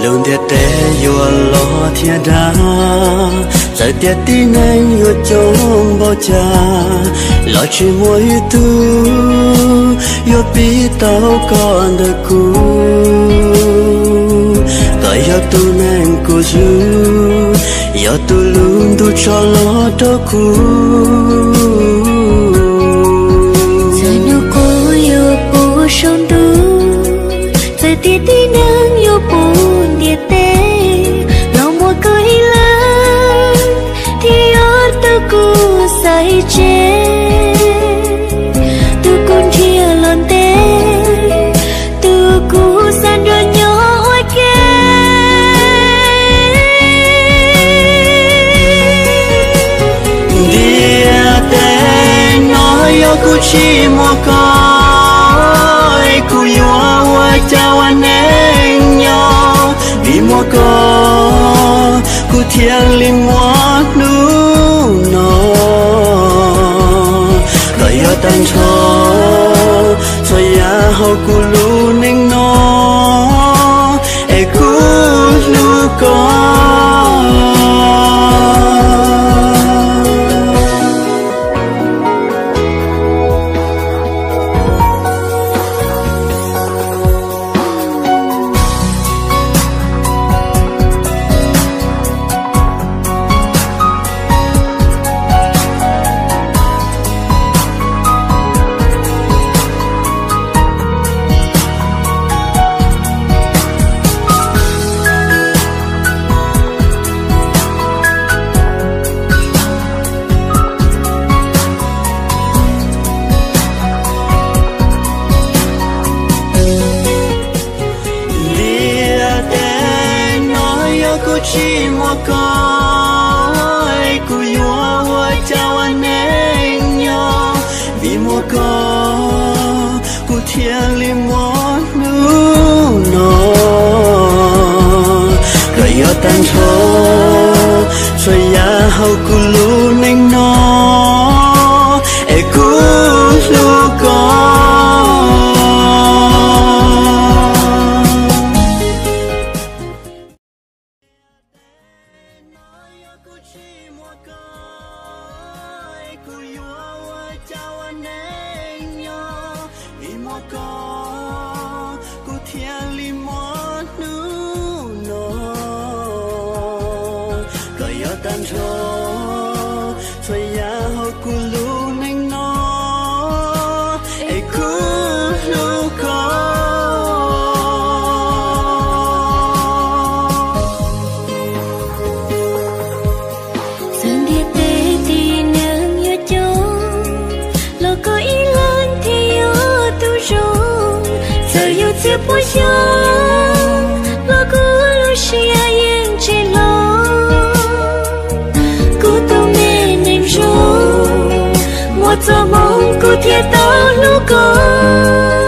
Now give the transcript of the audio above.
Lub ntiaj teb yuav loj thiab dav, txawm tias tib neeg yuav coob npaum cas los tsis muaj ib tug yuav pib tau koj ntawm kuv. Koj yog tus neeg kuv hlub, yog tus lub ntuj tso los rau kuv. Txawm hnub qub yuav puv saum ntuj, txawm tias tib neeg yuav puv ntiaj teb, los muaj koj ib leeg thiaj yog tus kuv xaiv tseg, tus kuv nrhiav los ntev, tus kuv xav nrog nyob ua ke. Ntiaj teb no yog kuv tsis muaj koj, es kuv yuav ua cas ua neej nyob. Vim muaj koj kuv thiaj li muaj hnub no. Koj yog tag nrho txhua yam hauv kuv lub neej no, es kuv hlub koj. Ntiaj teb no yog kuv tsis muaj koj, kuv yuav ua cas ua neej nyob. Vim muaj koj kuv thiaj li muaj hnub no. Koj yog tag nrho txhua yam hauv kuv lub neej no, es kuv hlub koj. Kuv tsis muaj koj, kuv yuav ua cas ua neej nyob. Vim muaj koj kuv thiaj li muaj hnub no. Koj yog tag nrho txhua yam hauv kuv lub neej no, es kuv hlub koj. Txawm ntiaj teb tib neeg yuav coob, los koj ib leeg thiaj yog tus zoo. Txawm yuav txhiab pua xyoo, los kuv lub siab yeej tsis hlob. Kuv tus me neeg zoo, muaj txoj hmoo kuv thiaj tau hlub koj.